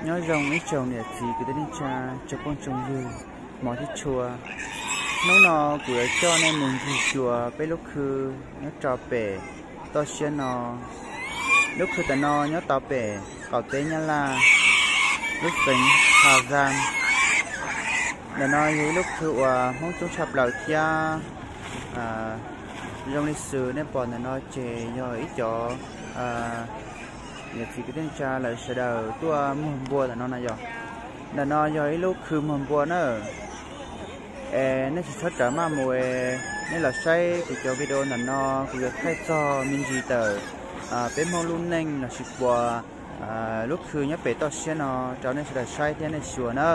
Nyob zoo ib tsoom niam txiv kwv tij neej tsa, tsoom phooj tsoom ywg, hmov thiab tshua. Hnub no kuv yuav coj nej mus ncig xyuas peb lub khw nyob rau pem toj siab no. Lub khw tam no nyob tau pem qaum teb Nyab Laj, lub xeev Has Zaj. Ntawm no yog ib lub khw uas Hmoob coob tshaj plaws thiab. Zoo li xws nej pom ntawm no ces yog ib cov niam txiv kwv tij neej tsa lawv sawv daws tuaj muag npua ntawm no na yog. Ntawm no yog ib lub khw muag npua na. Es nej tsis txhob rawm maj mus, nej los saib kuv cov video ntawm no, kuv yuav thaij txog me ntsis tawm peb Hmoob lub neej lossis puas lub khw nyob pem toj siab no rau nej sawv daws saib thiab nej xyuas na.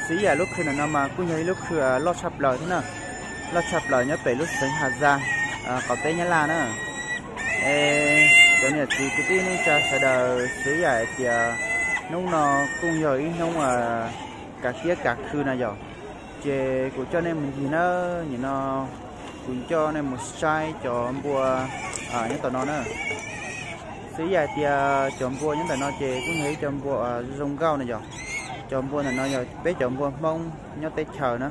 Xws ib yam lub khw ntawm no mas kuj yog ib lub khw loj tshaj plaws thiab na, loj tshaj plaws nyob pem lub xeev Has Zaj, qaum teb Nyab Laj na. Es cov niam txiv kwv tij neej tsa sawv daws, xws ib yam hais tias hnub no kuj yog ib hnub kav kiab kav khw na yog, ces kuv coj nej mus ncig na. Nim no kuv coj nej mus saib cov npua nyob tom no na. Xws ib yam hais tias cov npua nyob ntawm no ces kuj yog ib cov npua zoo nkauj na yog. Cov npua ntawm no yog peb cov npua Hmoob nyob teb chaws na.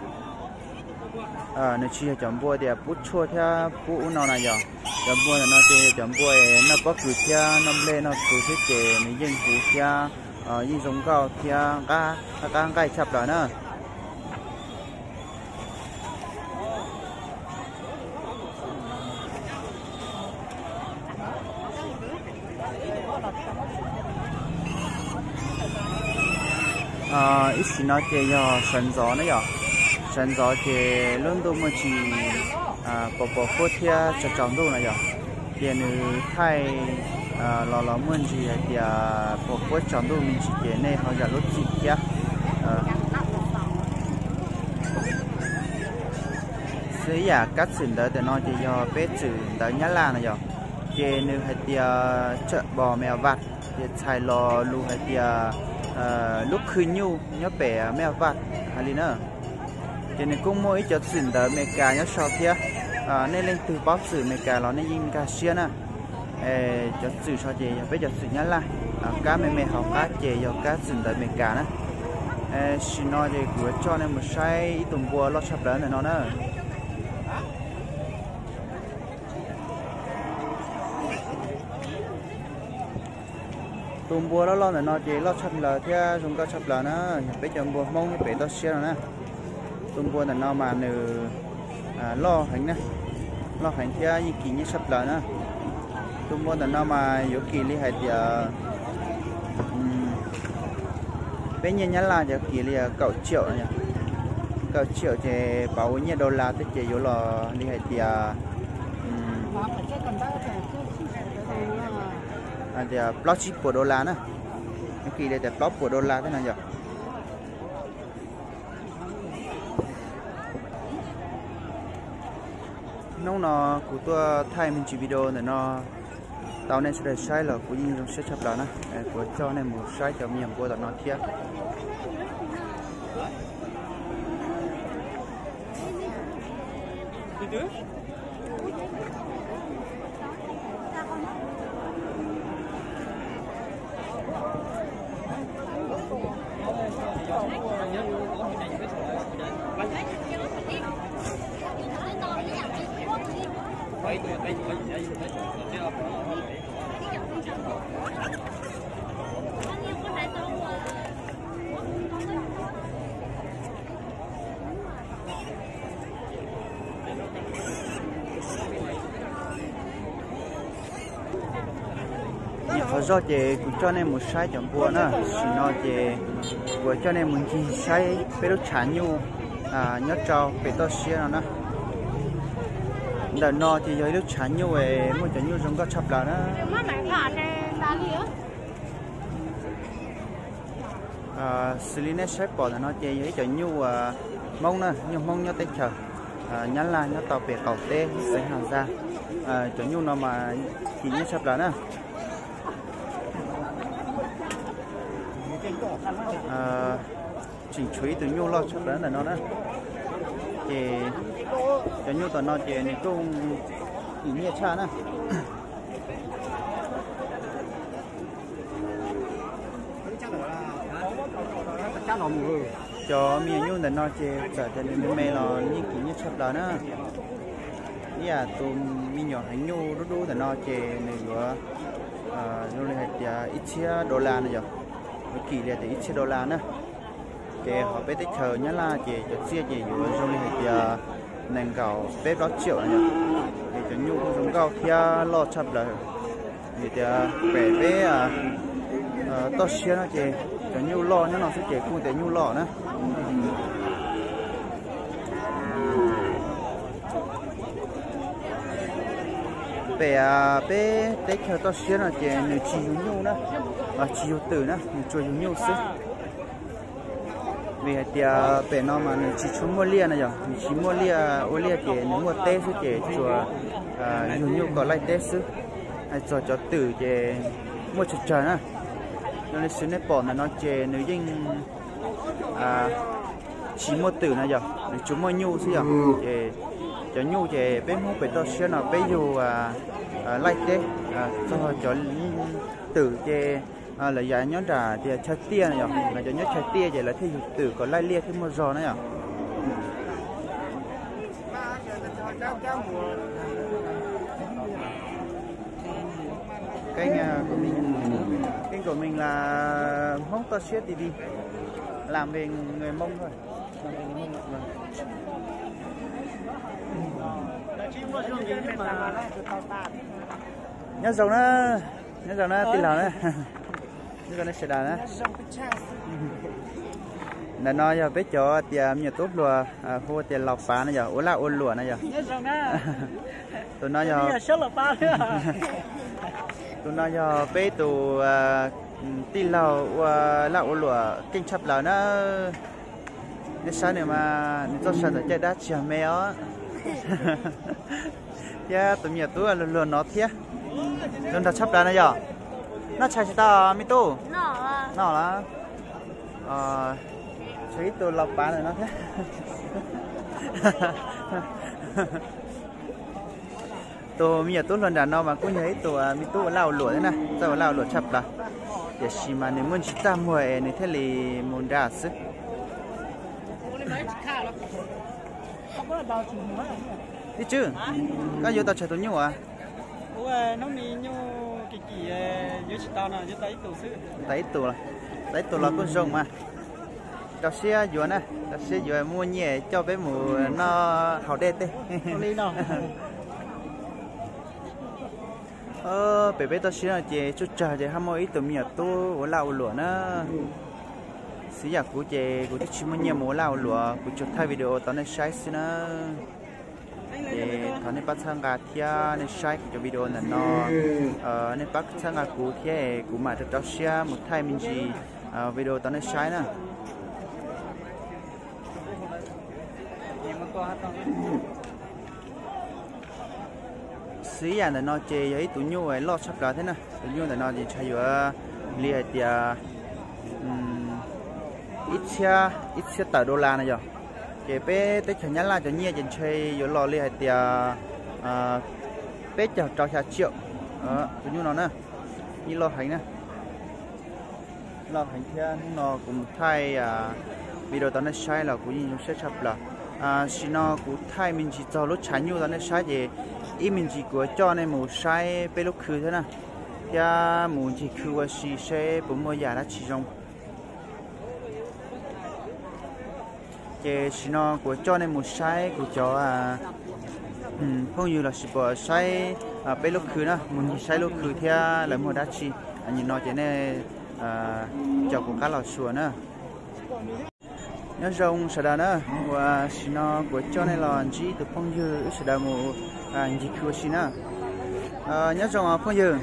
Nws tsis yog cov npua tias pub tshuaj thiab pub ub no na yog. Cov npua ntawm no ces yog cov npua noj pob kws thiab noj nplej noj txhuv thiab ces nws yeej huv thiab yeej zoo nkauj thiab qab nqaij tshaj plaws na. Ib sim no ces yog sawv ntxov na yom. Sawv ntxov ces lub ntuj muaj ntsis pos pos huab thiab tsaus tsaus ntuj no yom. Ces nws thaij los los muaj ntsis hais tias pos huab tsaus ntuj me ntsis ces nej ho zam lub txim thiab. Xws ib yam kab txwm ntawv ntawm no ces yog peb txwm ntawv Nyab Laj no yom. Ces nws hais tias tsawm bos me vaj, ces txhais los lus hais tias lub khw nyuj nyob pem me vaj hais li na. Ces nws kuj muaj ib cov txwm ntawv Amelikas nyob saum thiab. Nej leej twg paub txwm Amelikas los nej yeej nkag siab na. Cov txwm saum ces yog peb cov txwm Nyab Laj, kab me me hauv qab ces yog kab txwm ntawv Amelikas na. Sim no ces kuv yuav coj nej mus saib ib tug npua loj tshaj plaws ntawm no na. Tus npua loj loj ntawm no ces loj tshaj plaws thiab zoo nkauj tshaj plaws na, yog peb cov npua Hmoob nyob pem toj siab no na. Tus npua ntawm no mas nws loj heev na, loj heev thiab yeej kim nyiaj tshaj plaws na. Tus npua ntawm no mas yuav kim li hais tias peb nyiaj Nyab Laj ces kim li kaum tsiaum, kaum tsiaum ces pauv ua nyiaj dollar thiab ces yuav los li hais tias tias plaub tsib puas dollar na, kim li tias plaub puas dollar thiab no yom. Hnub no kuv tuaj thaij me ntsis video ntawm no tau nej sawv daws saib los kuv yeej zoo siab tshaj plaws na. Kuv coj nej mus saib cov me nyuam npua tom no thiab. Nim qhov zoj ces kuv coj nej mus saib cov npua na, tam sim no ces kuv coj nej mus ncig saib peb lub tshav nyuj nyob rau pem toj siab no na. Ntawm no ces yog ib lub tshav nyuj, muaj cov nyuj zoo nkauj tshaj plaws na. Xws li nej saib pom ntawm no ces yog ib cov nyuj Hmoob na, nyuj Hmoob nyob teb chaws Nyab Laj nyob tau pem qaum teb xeev Has Zaj. Cov nyuj no mas kim nyiaj tshaj plaws na. Tseem tshuav ib tug nyuj loj tshaj plaws ntawm no na. Ces cov nyuj tom no ces nws kuj kim nyiaj tshaj na. Cov me nyuam nyuj ntawm no ces txawm tias nws me me los yeej kim nyiaj tshaj plaws na. Ib yam tus me nyuam heev nyuj dub dub ntawm no ces nws yuav zoo li hais tias ib txhiab dollar no yog, yuav kim li tias ib txhiab dollar na. Ces ho peb teb chaws Nyab Laj ces cov txiaj ces yuav zoo li hais tias nees nkaum peb plaub tsiaum no yog. Ces cov nyuj kuj zoo nkauj thiab loj tshaj plaws. Vim tias pem peb toj siab no ces cov nyuj loj nyob no xwb ces kuj tias nyuj loj na. Pem peb teb chaws toj siab no ces nws tsis yug nyuj na, tsis yug twm na, nws tsuas yug nyuj xwb. Vim hais tias pem no mas nws tsis tshua muaj liaj no yog, nws tsis muaj liaj ua liaj ces nws muaj teb xwb ces tsuas yug nyuj kom laij teb xwb. Hais txog cov twm ces muaj tsawg tsawg na. Zoo li xws nej pom ntawm no ces nws yeej tsis muaj twm no yog, nws tsuas muaj nyuj xwb yog. Ces cov nyuj ces peb Hmoob pem toj siab no peb yug laij teb, txog cov twm ces lawv yav nyob nram tias chaw tiaj no yog, lawv cov nyob chaw tiaj ces lawv thiaj yug twm kom laij liaj thiaj muaj zog na yog. Kênh của mình là Hmoob Toj Siab ti vi, làm về người Mông thôi. Nyob zoo na, nyob zoo na tij laug na, nyob zoo nej sawv daws na. Ntawm no yog peb cov tias me nyuam tub hluas hu tias laus pav no yog, ua laj ua luam no yog. Tus no yog, tus no yog peb tus tij laug ua laj ua luam keej tshaj plaws na. Nej saib nws mas nws txoj saw ntawm caij dab tsi yog me os. Thiab tus me nyuam tub luag luag no thiab. Zoo nraug tshaj plaws no yog. Noj tshais tsis tau me tub? Noj los. Tshuav ib tug laus pav ntawm no thiab. Tus me nyuam tub hluas nram no mas kuj yog ib tug me tub ua laj ua luam thiab na, txawj ua laj ua luam tshaj plaws. Tiam sis mas nws muaj ntsis txaj muag es nws thiaj li mus nrad xwb. Ib Tswb, koj yuav tau tsawg tus nyuj as? Tau ib tug, tau ib tug los kuj zoo mas. Rau siab yuav na, rau siab yuav muaj nyiaj coj peb mus noj haus dej tej. Pem peb toj siab no ces tsuj tsawg ces ho muaj ib tug me nyuam tub ua laj ua luam na. Xws yam kuv ces kuv twb tsis muaj nyiaj mus ua laj ua luam, kuv tsuas thaij video tau nej saib xwb na. Ces thov nej pab txhawb nqa thiab nej saib kuv cov video ntawm no, nej pab txhawb nqa kuv thiab kuv mam rau rau siab mus thaij me ntsis video tau nej saib na. Xws yam ntawm no ces yog ib tug nyuj loj tshaj plaws thiab na. Tus nyuj ntawm no ces ntshai yuav li hais tias ib txhiab, ib txhiab tawm dollar no yog. Ces peb teb chaws Nyab Laj cov nyiaj ces ntshai yuav los li hais tias peb caug rau xya tsiaum. Tus nyuj no na, yeej loj heev na. Loj heev thiab hnub no kuv mus thaij video tau nej saib los kuv yeej zoo siab tshaj plaws. Sim no kuv thaij me ntsis txog lub tshav nyuj tau nej saib ces ib me ntsis kuv yuav coj nej mus saib peb lub khw thiab na, thiab mus ncig khw ua si seb puas muaj yam dab tsi zoo. Ces sim no kuv yuav coj nej mus saib kuv cov phooj ywg los sis puas saib peb lub khw na, mus ncig saib lub khw thiab lawv muag dab tsi. Nim no ces nej caum kuv qab los xyuas na. Nyob zoo sawv daws na, uas sim no kuv coj nej los ntsib ib tus phooj ywg, wb sawv daws mus ncig khw ua si na. Nyob zoo phooj ywg.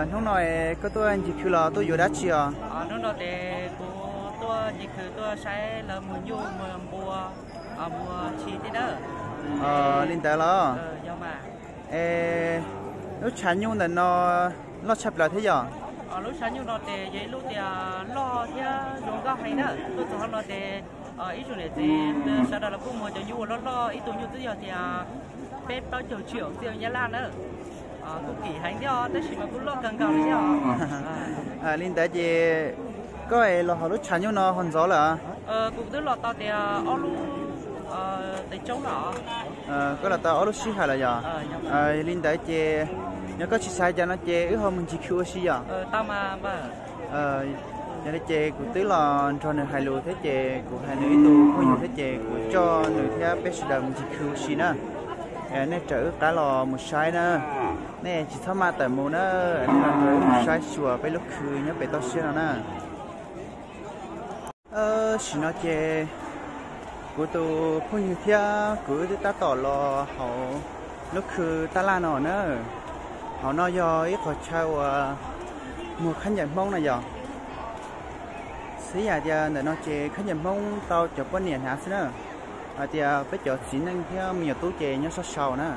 Hnub no koj tuaj ncig khw los tuaj yuav dab tsi os? Hnub no ces kuv tuaj ncig khw tuaj saib lawv muag nyuj muag npua, muag tshis thiab na. Li ntawd los? Es lub tshav nyuj ntawm no loj tshaj plaws thiab yom? Lub tshav nyuj no ces yog ib lub tias loj thiab zoo nkauj heev na. Tuaj txog no ces ib tsoom niam txiv sawv daws los kuj muag cov nyuj uas loj loj, ib tug nyuj twb yog tias peb plaub caug tsiaum txiaj nyab laj na. Kuj kim heev thiab tab sis mas kuj loj kawg nkaus li thiab. Li ntawd ces koj es los hauv lub tshav nyuj no ho ntxov lawm? Kuv twb los tau tias ob lub, tes tsoob no. Koj los tau ob lub sij hawm lawm yom? Li ntawd ces yog koj tsis xav cas no ces wb ho mus ncig khw ua si yom? Yog li ces kuv twb los nrog nws hais lus thiab ces kuv hais nws ib tug phooj ywg thiab ces kuv coj nws thiab peb sawv daws mus ncig khw ua si na. Nej raws wb qab los mus saib na. Nej tsis txhob maj tawm mus na, nej los nrog wb mus saib xyuas peb lub khw nyob pem toj siab no na. Tam sim no ces kuv tus phooj ywg thiab kuv wb twb tab tom los hauv lub khw tab laj no na. Hauv no yog ib qhov chaw uas muag khaub ncaws Hmoob na yom. Xib yam tias ntawm no ces khaub ncaws Hmoob tau cov poj niam hnav xwb na. Hais tias peb cov txiv neej thiab me nyuam tub ces nyob sab saud na.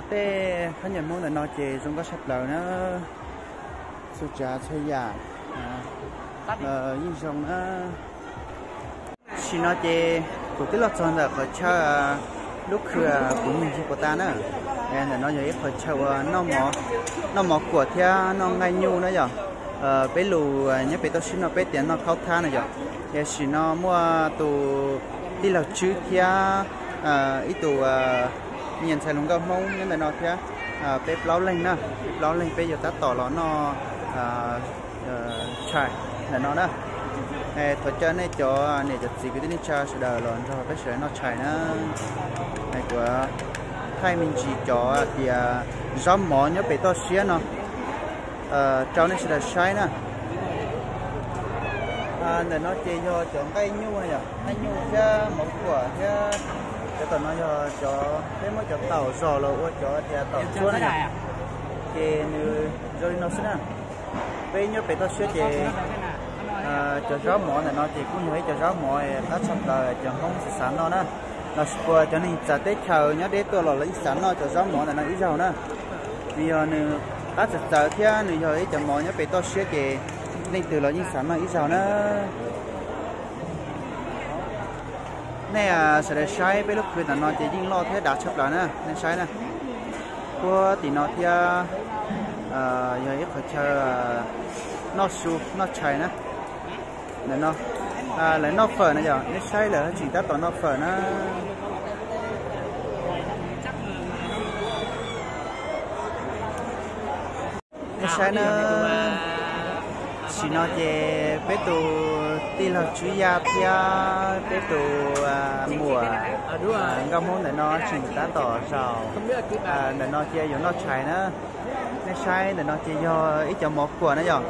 Tej khaub ncaws Hmoob ntawm no ces zoo nkauj tshaj plaws na. Txhua tsav txhua yam yeej zoo na. Tam sim no ces kuv twb los txog ntawm qhov chaw lub khw kuv mus ncig puas tas na. Ntawm no yog ib qhov chaw uas noj mov kuam thiab noj nqaij nyuj na yom. Peb lus nyob pem toj siab no peb tias noj khaub thab na yom. Tam sim no muaj tus tij laug Tswb thiab ib tus me nyuam ntxhais hluas nkauj Hmoob nyob ntawm no thiab. Peb plaub leeg na, peb plaub leeg peb yuav tab tom los noj tshais ntawm no na. Thov caw nej cov niam cov txiv kwv tij neej tsa sawv daws los nrog peb sawv daws noj tshais na. Kuv thaij me ntsis cov tias zaub mov nyob pem toj siab no rau nej sawv daws saib na. Ntawm no ces yog cov nqaij nyuj na yom, nqaij nyuj thiab mov kuam thiab. Cov tom no yog cov peb muab cov taum zom los ua cov tias taum tsuab na yom. Ces nws zoo li no xwb na. Peb nyob pem toj siab ces cov zaub mov ntawm no ces kuj yog ib cov zaub mov qab tshaj plaws cov Hmoob xav xav noj na. Los sis puas cov neeg txawv teb chaws nyob deb tuaj los lawv yeej xav noj cov zaub mov ntawm no ib zaug na. Nws yog nws qab txawv txawv thiab nws yog ib cov mov nyob pem toj siab ces leej twg los yeej xav noj ib zaug na. Nej sawv daws saib peb lub khw ntawm no ces yeej loj thiab dav tshaj plaws na, nej saib na. Puag tim no thiab yog ib qhov chaw noj su noj tshais na. Ntawm no lawv noj fawm na yom, nej saib lawv haj tseem tab tom noj fawm na. Nej saib na, tam sim no ces peb tus tij laug Tswb Yaj thiab peb tus muam nkauj Hmoob ntawm no tseem tab tom zaum. Ntawm no cia yuav noj tshais na. Nej saib ntawm no ces yog ib cov mov kuam na yom.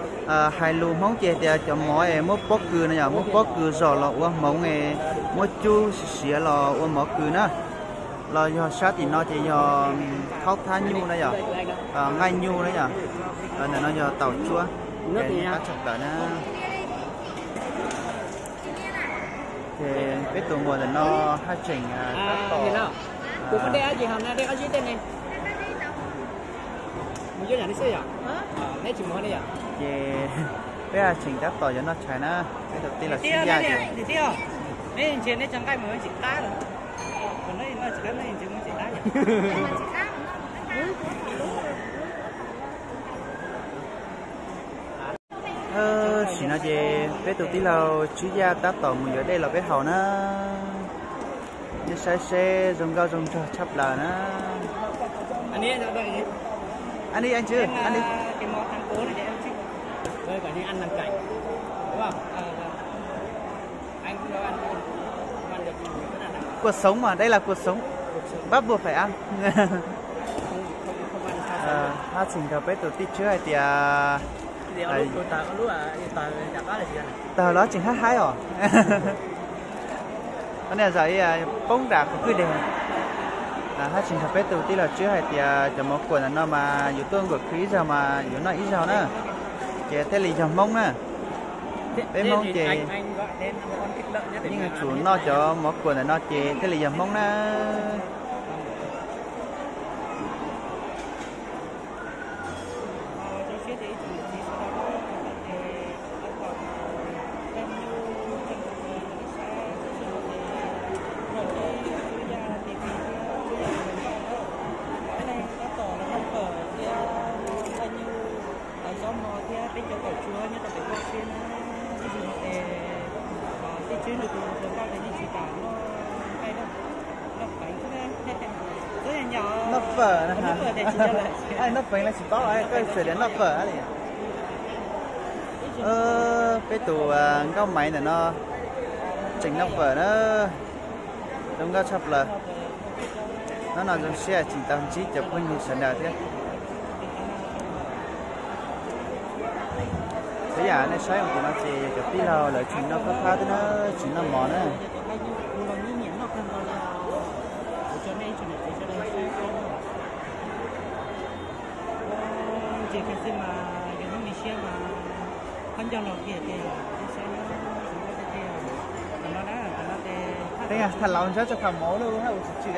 Hais lus Hmoob ces tias cov mov es muab pob kws na yom, muab pob kws zom los ua hmoov es muab cub siav los ua mov kws na. Los yog sab tim no ces yog khaub thab nyuj na yom, nqaij nyuj na yom. Ntawm no yog taum tsuab, qab tshaj plaws na. Ces peb tus muam ntawm no haj tseem tab tom ces peb haj tseem tab tom yuav noj tshais na. Peb tus tij laug Tswb Yaj ces Tam sim no ces peb tus tij laug Tswb Yaj tab tom mus yuav dej los peb haus na. Nej saib seb zoo nkauj zoo nraug tshaj plaws na. Ăn đi anh chứ, ăn đi. Cuộc sống mà, đây là cuộc sống. Bắt buộc phải ăn. Haj tseem nrog peb tus tij Tswb hais tias tawg los tseem haib haib os. Poob nram qhov kwj deg. Haj tseem nrog peb tus tij laug Tswb hais tias cov mov kuam ntawm no mas yus tuaj nkaum khw ib zaug mas yus noj ib zaug na. Ces thiaj li yog Hmoob na. Peb Hmoob ces yeej yuav tsum noj cov mov kuam ntawm no ces thiaj li yog Hmoob na. Noj fawm, noj fawm los tsis paub, koj xav tias noj fawm li. Peb tus nkauj Maiv ntawm no tseem noj fawm na, zoo nkauj tshaj plaws. Hnub no zoo siab tseem tau ntsib cov phooj ywg sawv daws thiab. Txhua yam nej saib mus tim no ces yog cov tij laug lawv tseem noj fab fab thiab na, tseem noj mov na. Tej thaj laus ntsab tso tham mov lawm haj ua tsis tsim.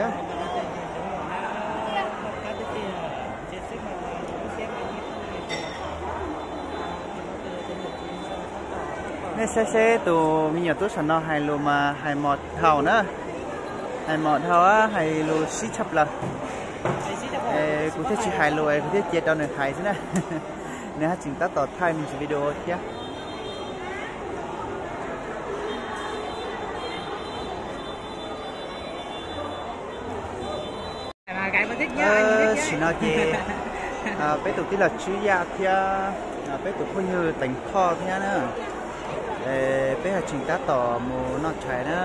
Nej saib seb tus me nyuam tub saum no hais lus mas hais mos dhau na, hais mos dhau, hais lus sib tshaj plaws. Kuv thiaj tsis hais lus es kuv thiaj cia rau nws hais xwb na. Nws haj tseem tab tom thaij me ntsis video thiab. Tam sim no ces peb tus tij laug Tswb Yaj thiab peb tus phooj ywg Teev Thoj thiab na, peb haj tseem tab tom mus noj tshais na.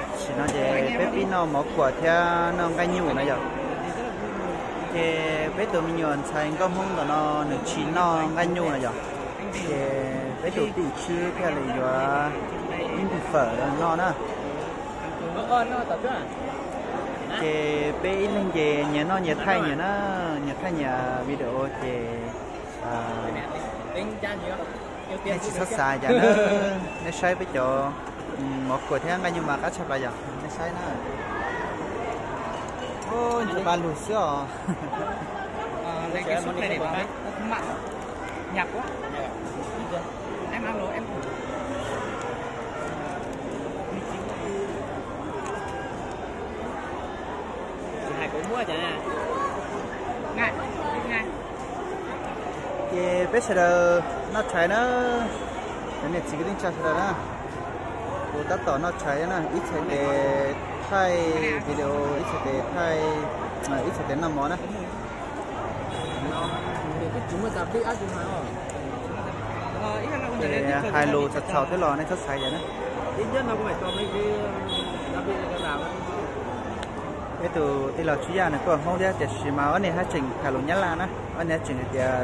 Tam sim no ces peb pib noj mov kuam thiab noj nqaij nyuj no yog. Ces peb tus me nyuam ntxhais nkauj Hmoob ntawm no nws tsis noj nqaij nyuj no yog. Ces peb tus tij Tswb thiaj li yuav ib nthwv fawm noj na. Ces peb ib leeg ces nyias noj nyias thaij nyias na, nyias thaij nyias video ces nej tsis txhob xav cas na. Nej saib peb cov mov kuam thiab nqaij nyuj mas qab tshaj plaws yog nej saib na. Ntsuag pa lug xwb os. Ces peb sawv daws noj tshais na, cov niam txiv kwv tij neej tsa sawv daws na. Kuv tab tom noj tshais na, ib txhais tes thaij video, ib txhais tes thaij, ib txhais tes noj mov na. Ces hais lus txhaum txhaum thiab los nej txhob xav cas na. Peb tus tij laug Tswb Yaj nws kuj Hmoob thiab tiam sis mas ob niag haj tseem tham lus Nyab Laj na, ob niag haj tseem hais tias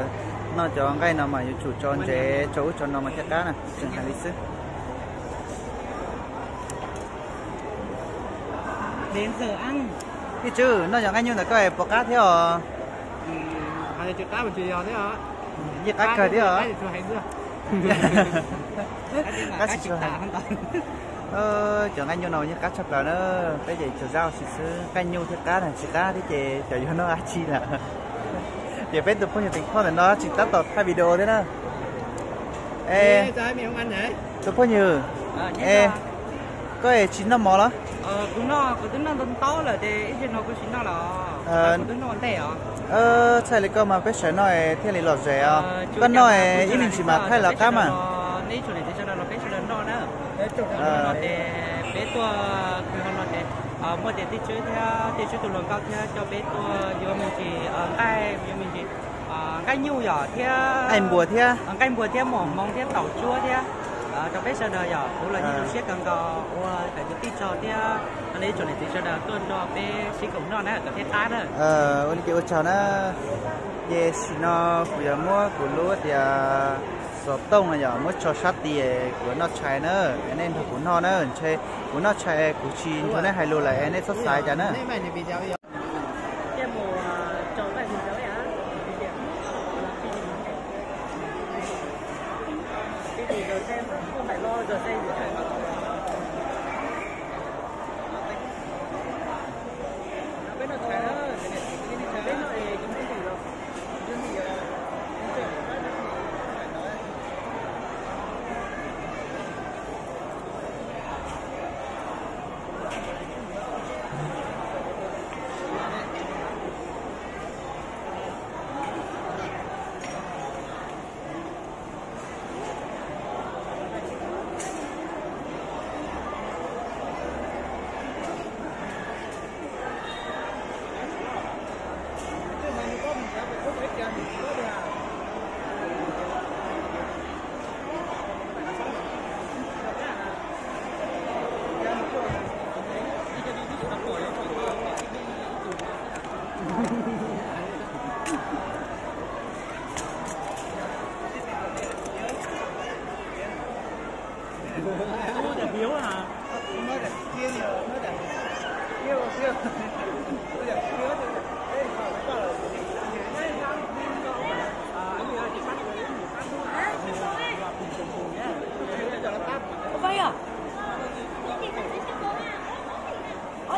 noj cov nqaij no mas yuav tsum tso ntsev tso ub tso no mas thiaj qab na, tseem hais li xwb. Ib Tswb, noj cov nqaij nyuj ntawm koj puas qab thiab os? Yeej qab kawg thiab os. Qab tsis tshua. Cov nqaij nyuj no yeej qab tshaj plaws na, peb ces tsuas zaj ua si xwb, nqaij nyuj thiaj qab na, tsis qab thiab ces xyov yuav noj dab tsi lawm. Ces peb tus phooj ywg Teev Thoj ntawm no tseem tab tom thaij video thiab na. Es tus phooj ywg, es koj es tsis noj mov los? Txhais li koj mas peb sawv noj es thiaj li lom zem os. Koj noj es ib me ntsis mas thaij los qab mas. Peb tuaj no ces muaj tias tij Tswb thiab tij Tswb tus hluas nkauj thiab coj peb tuaj yuav me ntsis nqaij, yuav me ntsis nqaij nyuj yom thiab nqaij npuas thiab, nqaij npuas thiab mos hmoov thiab taum tsuab thiab rau peb sawv daws yom. Kuv los yeej zoo siab kawg nkaus ua tawm tus tij tso thiab ib tsoom niam txiv sawv daws tuaj nrog peb sib koom noj na kom thiaj qab na. Ua li ces ua tsaug na. Ces sim no kuv yuav muab kuv lub tias xov tooj no yog muab tso sab tid kuv yuav noj tshais na, es nej nrog kuv noj na, ntshe kuv noj tshais kuv tsis nrog nej hais lus lawm es nej txhob xav cas na.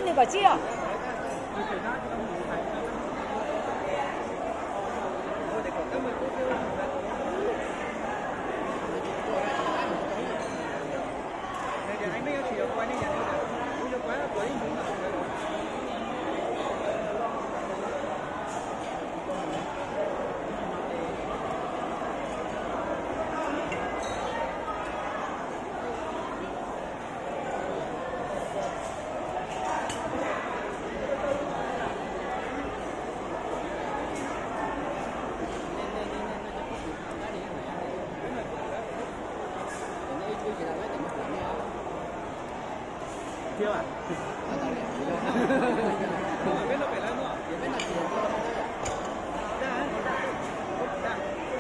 Ua pab yog.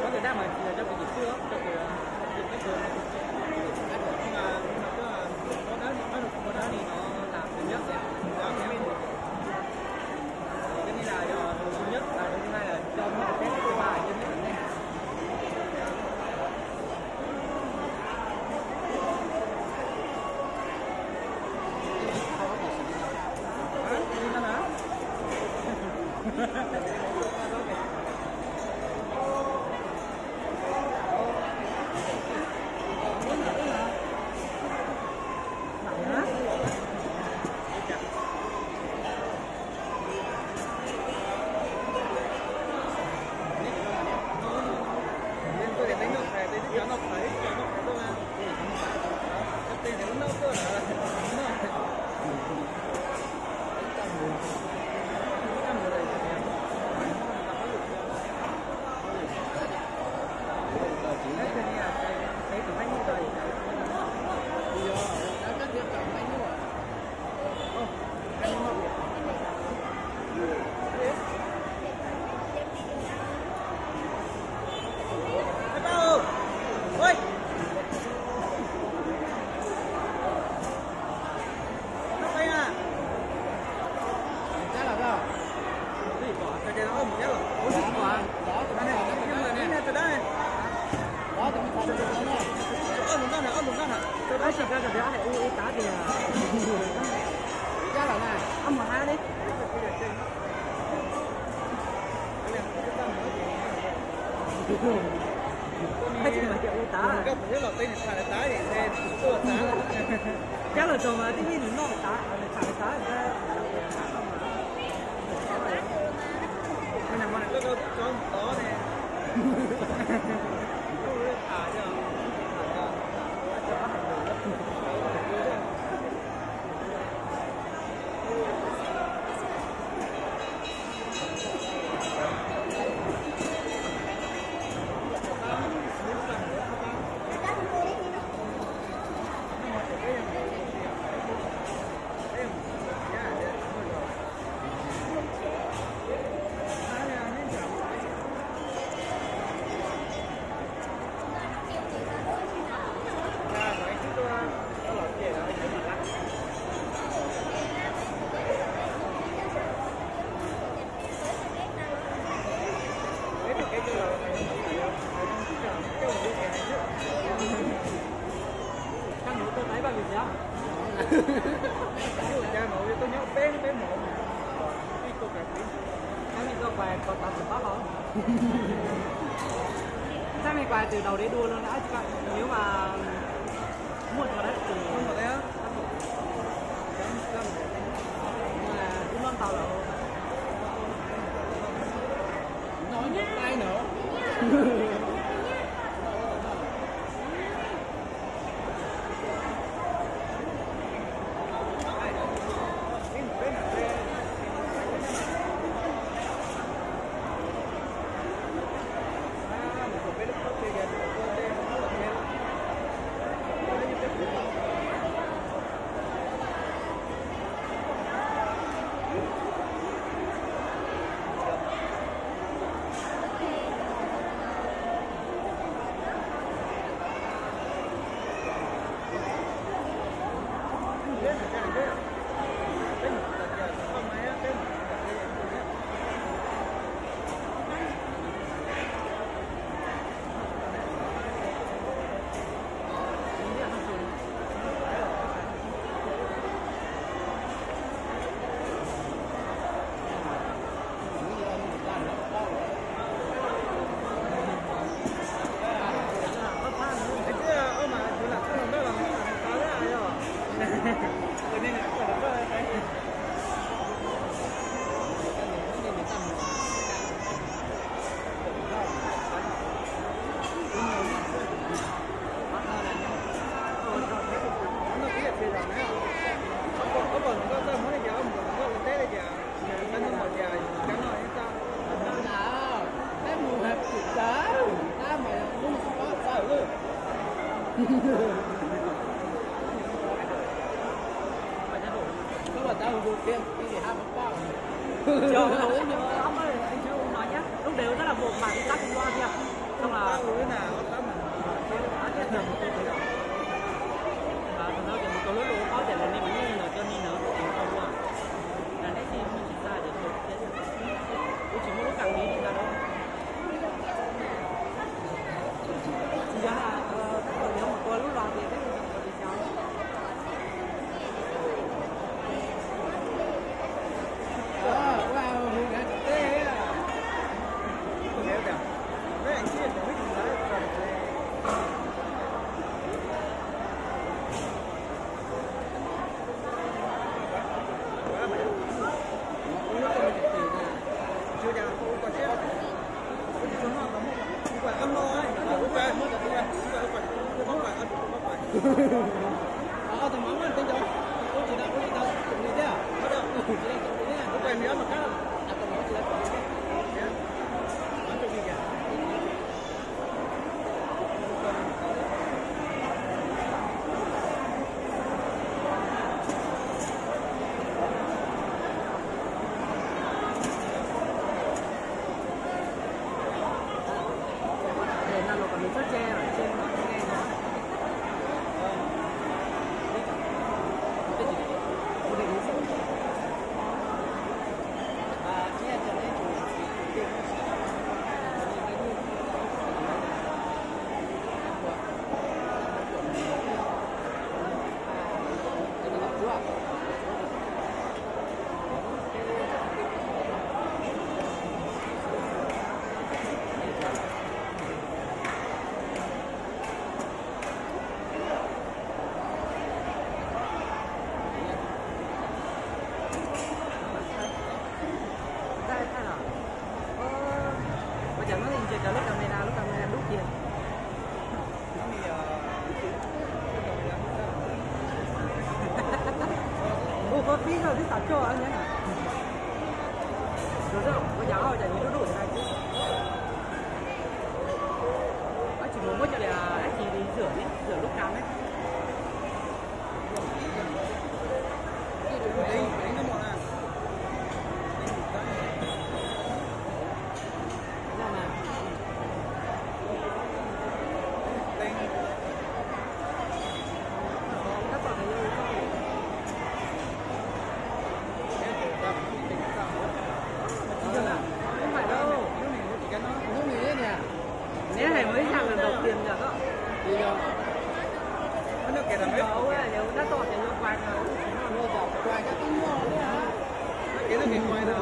Ob nws kom tsib os. Cab los txog mas tib neeg nws noj tas, nws tham tas. Sab me quà từ đầu đến đuôi luôn á, các bạn. Nếu mà mua thì nó từ Ub, no tau lawm. No ib tay nữa. Các bạn đã ủng hộ kênh P D H Vlog. Chào mừng ủng hộ nó nhé. Lúc đều rất là muộn mà đi tắt không lo nha. Xong là Ờ, thằng đó thì một câu lúa lúa có thể là nên như là cho nên nó thành công luôn. Là nét thì mình chỉ ra được một cái. Cũng chỉ mua lúc càng đi thì ra đó. Thì đó là, ờ, các bạn nếu mà qua lúa lúa thì các bạn có thể chọn. Ua cas no ntses cov lub camera, lub camera dub kiag. Ua koj pib koj twb xav coj na. Ua cas, ua cas nws dub dub na. Tab sis mus muab coj li, tab sis rửa ne, rửa lub cam ne. Không phải đâu. Nếu hay mới nhạc là đầu tiên nhỉ đó. Nó kể là mấy. Nó đắt đỏ thì nó quay mà. Nó quay các tính nó. Nó kể nó kể quay là.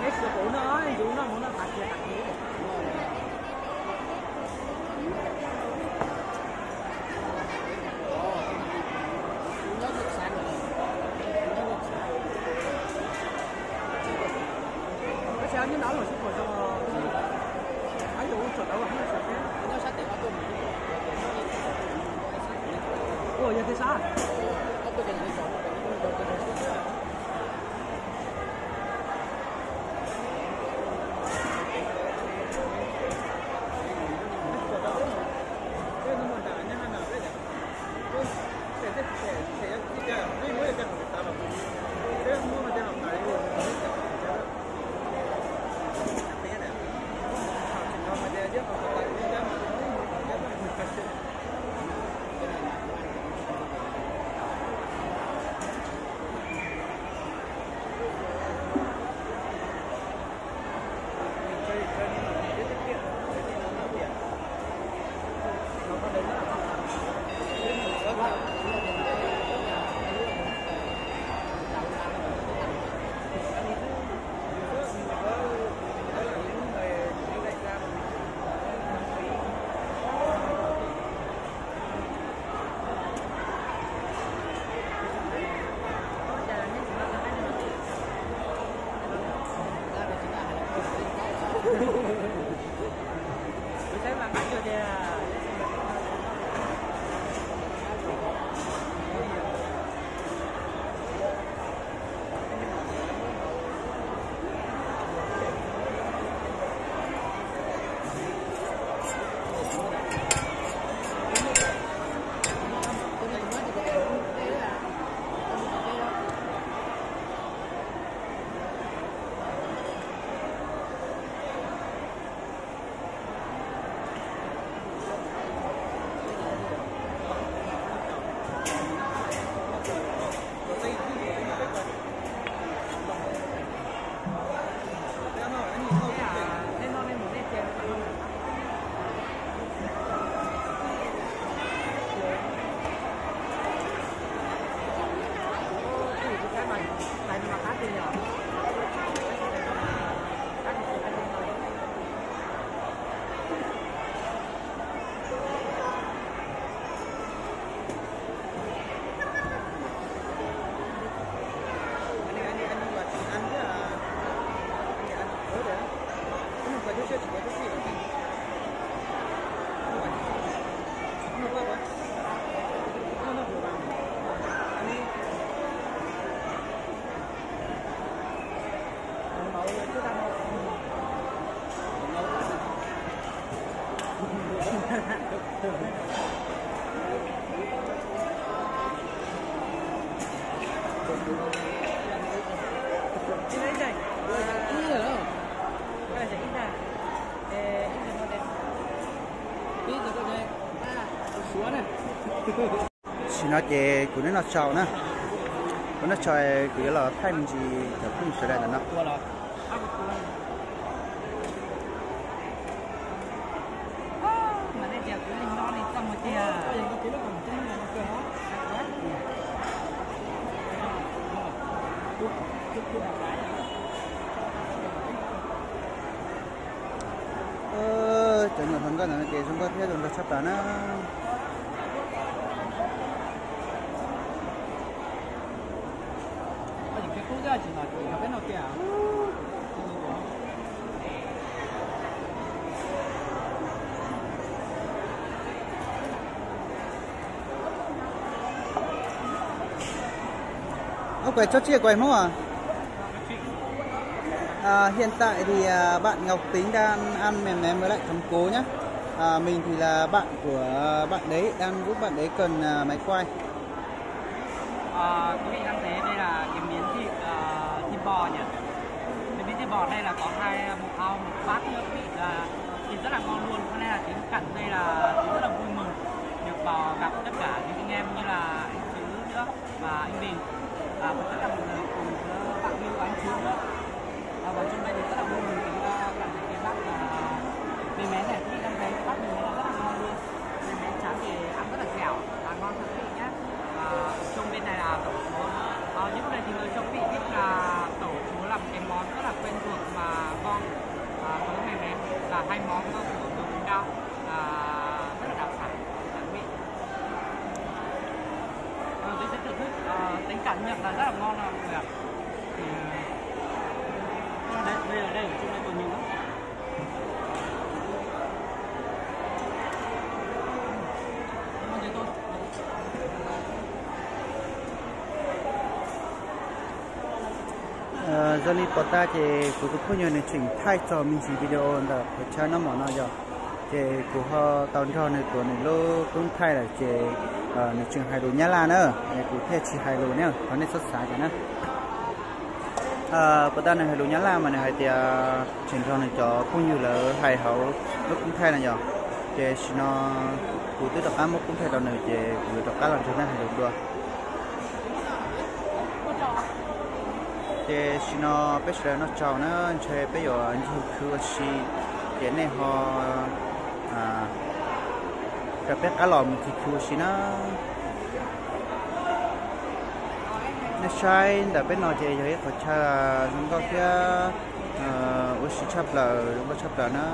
Neb sawv kuv noj, yus noj mus noj tas kiag tas kiag. Ua cas nyob no los sib puas zoo os. Ab, yus ua tsuam tau los sib thiab. Ua yog tiag sab. Tam sim no ces kuv neb noj tsau na, kuv noj tsau, kuv yuav los thaij me ntsis cov phooj ywg sawv daws ntawm no. Cov nyuam hluas nkauj ntawm no ces zoo nkauj thiab zoo nraug tshaj plaws na. Ơ, kuv tso tsiaj kuv Hmoob à? À, hiện tại thì à, bạn Ngọc Tính đang ăn mèo mèo với lại thằng Cố nhá. À, mình thì là bạn của bạn đấy, đang giúp bạn đấy cần à, máy quay. Ờ, quý vị đang thấy đây là cái miếng thịt ờ, thịt bò nhỉ? Cái miếng thịt bò đây là có hai một ao một bát nữa quý vị, là thịt rất là ngon luôn. Hôm nay là Tính cận đây là Tính rất là vui mừng được vào gặp tất cả những anh em như là anh Chứ nữa và anh Bình. À, và tất cả mọi người cùng với bạn Lưu và anh Chứ nữa. À, và trong đây thì rất là vui mừng Tính uh, cảm thấy cái bát uh, mì mén này, quý vị đang thấy cái bát mì mén này rất là ngon luôn. Mì mén trắng thì ăn rất là dẻo và ngon thưa quý vị nhé. À, trông bên này là tổ chúa. À, những người thì người trông vị biết là tổ chúa là một cái món rất là quen thuộc mà con à, có cái mè mén là hai món có của người vùng cao à, rất là đặc sản ở Quảng Bình. Ờ, tôi sẽ thưởng thức ờ, Tính cảm nhận là rất là ngon rồi mọi người ạ. Thì, ờ, đây, đây là đây ở trong đây còn nhiều lắm. Ngon thì tôi Zoo li pom tas ces kuv tus phooj ywg nws tseem thaij txog me ntsis video ntawm qhov chaw noj mov no yog, ces kuv ho tau nrog nws tuav nws lub koob thaij lawm ces nws tseem hais lus Nyab Laj na, es kuv thiaj tsis hais lus ne, thov nej txhob xav cas na. Pom tas nws hais lus Nyab Laj mas nws hais tias tseem nrog nws cov phooj ywg lawv hais hauv lub koob thaij no yog, ces tam sim no kuv twb rov qab muab koob thaij rau nws ces kuv yuav rov qab los nrog nws hais lus dua. Ces tam sim no peb sawv daws noj tsau na, ntshe peb yuav ncig khwv ua si, ces nej ho rau peb qab los mus ncig khwv ua si na. Nej saib ntawm peb no ces yog ib qhov chaw zoo nkauj thiab ua si tshaj plaws, zoo nkauj tshaj plaws na.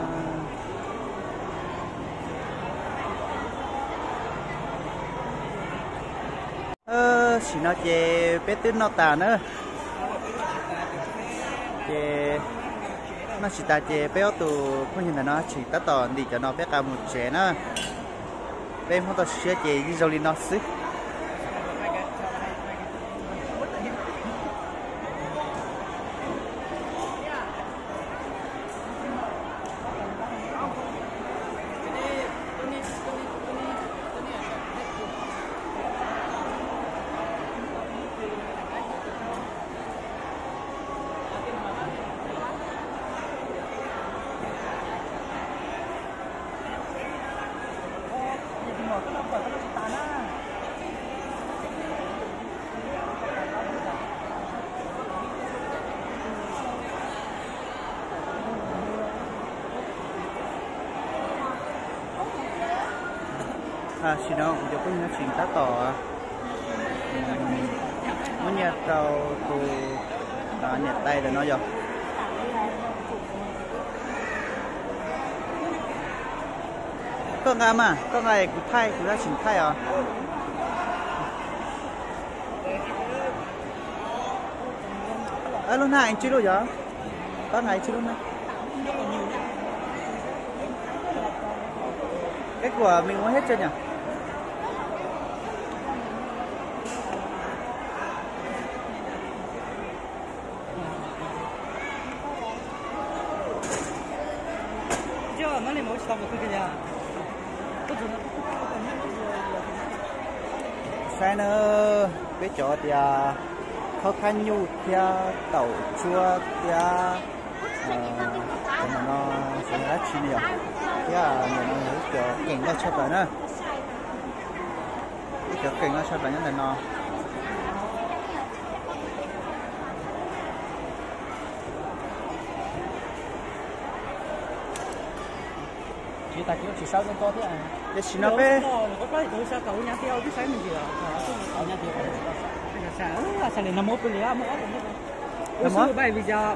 Tam sim no ces peb twb noj tas na. Ces noj tsis tas ces peb ob tug phooj ywg ntawm no tseem tab tom ntim cov no peb qab mus tsev na. Peb Hmoob toj siab ces yeej zoo li no xwb. Tam sim no kuv cov phooj ywg tseem tab tom muab nyiaj rau tus niam tais ntawm no yog. Koj nqa mas, koj nqa es kuv thaij, kuv tab sis thaij os. Lub hnab ib tsib lub yog, pab nqa ib tsib lub hnab. Cái của mình mua hết chưa nhỉ? Saib na, peb cov tias khaub khab nyuj thiab taum tsuab thiab cov no, xyov yog dab tsi ne yom. Thiab ntawm no yog ib cov qees loj tshaj plaws na, ib cov qees loj tshaj plaws nyob ntawm no. Tiam sis no peb,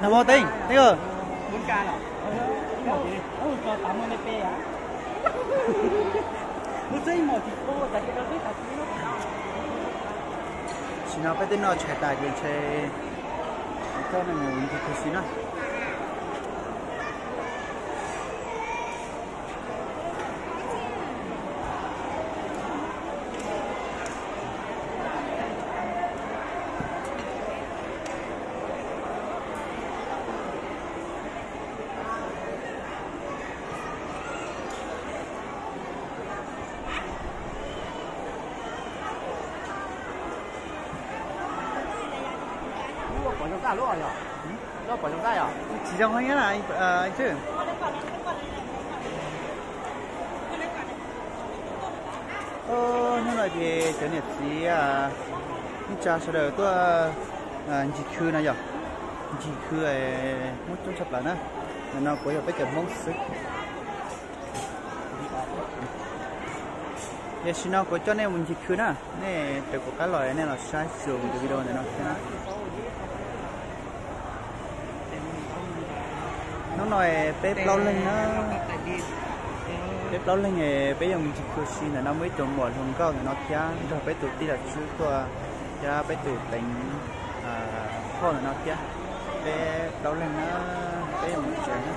nag hmo teeb teeb, sim no peb twb noj tshais tas ces ntshe coj nej mus ncig khuv si na. Tsis zoo heev na, hnub no ces cov niam txiv neej tsa sawv daws tuaj ncig khw no yog, ncig khw Hmoob coob tshaj plaws na. Ntawm no puav yog peb cov Hmoob xwb. Tiam sis no kuv coj nej mus ncig khw na, nej raws kuv qab los nej los saib xyuas kuv tus video ntawm no thiab na. Hnub no peb plaub leeg na, peb plaub leeg peb yuav mus ncig khw si ntawm no, muaj ib tug muam hluas nkauj ntawm no thiab nrog peb tus tij laug Tswb tuaj thiab peb tus teev hauj ntawm no thiab. Peb plaub leeg na, peb yuav mus tsev na.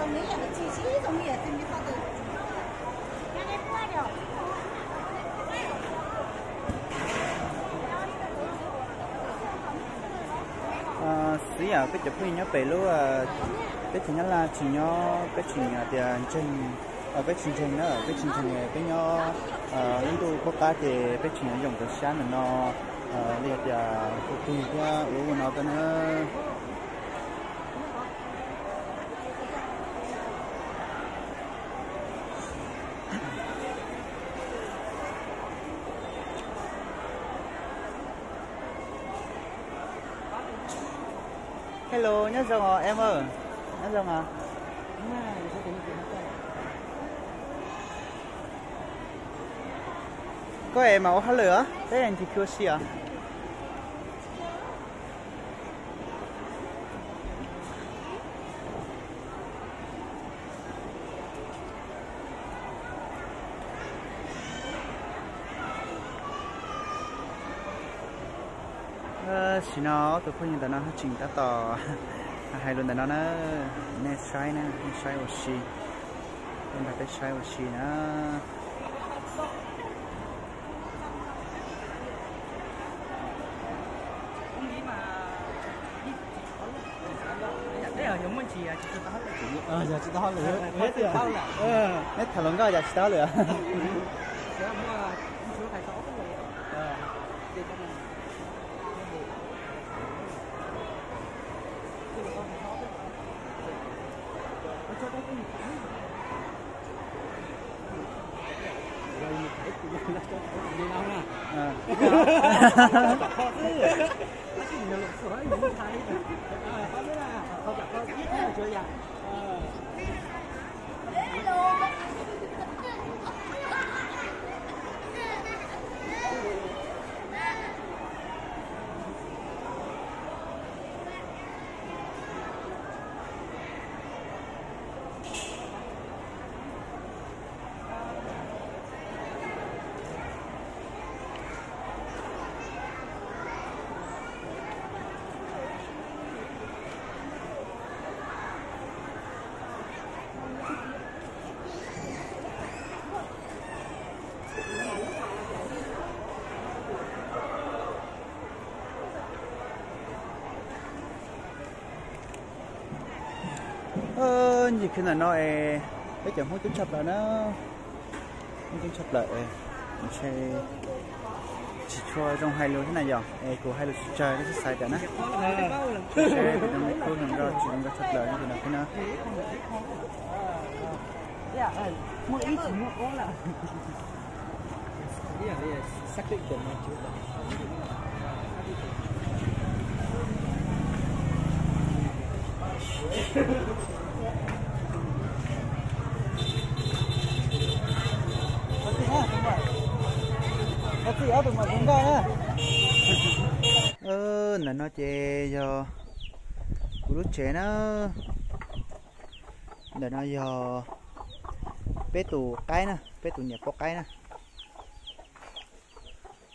Xiv yam peb cov phooj ywg nyob pem lub teb chaws Nyab Laj tsis nyob, peb tseem tias ntseeg, peb tsis ntseeg na, peb tsis ntseeg, peb nyob lub ntuj qub qab ces peb tseem yuav yoom cov xyab ntawm no li hais tias hu plig thiab ua ua no tau na. Hello, nyob zoo os em ơi. Nyob zoo os. Koj es mas ua hauj lwm os, peb ncig khw ua si os. Tam sim no ob tug phooj ywg ntawm no haj tseem tab tom hais lus ntawm no na, nej saib na, nej saib ua si, nrog peb saib ua si na. Yog tsis tau hauj lwm, neb tham hluas nkauj yog tsis tau hauj lwm. Ncig khw ntawm no es Peb cov Hmoob coob tshaj plaws na, Hmoob coob tshaj plaws, ntshe tsis tshua zoo hais lus thiab na yog es kuv hais lus tsis tsawg nej xav tawm na. Seb tus zoo li khub zoo nkauj tsis zoo nkauj tshaj plaws no ces no xwb na. Ntawm no ces yog kuv lub tsev na. Ntawm no yog peb tus qaib na, peb tus niam poj qaib na.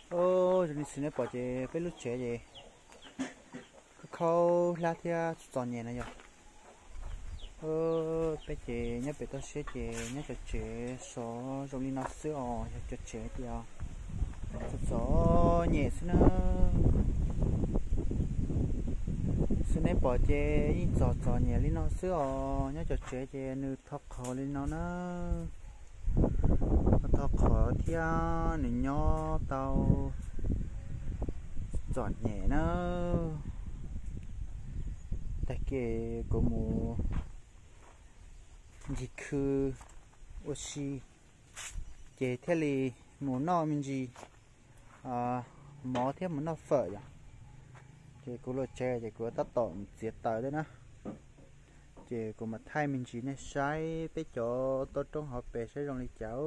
Zoo li xwb nej pom ces peb lub tsev ces khaub hlab thiab txom nyem no yog. Peb ces nyob pem toj siab ces nyob cov tsev sov zoo li no xwb os, yog cov tsev tias txom txom nyem xwb na. Xwb nej pom ces yeej txom txom nyem li no xwb os, nyob cov tsev ces nws tho qhov li no na. Tho qhov thiab nws nyob tau txom nyem na. Tag kis kuv mus ncig khw ua si ces thiaj li mus noj me ntsis mov thiab mus noj fawm yom. Ces kuv los tsev ces kuv tab tom mus txiav taws thiab na. Ces kuv mam thaij me ntsis nej saib peb cov toj roob hauv pes saib zoo li cas.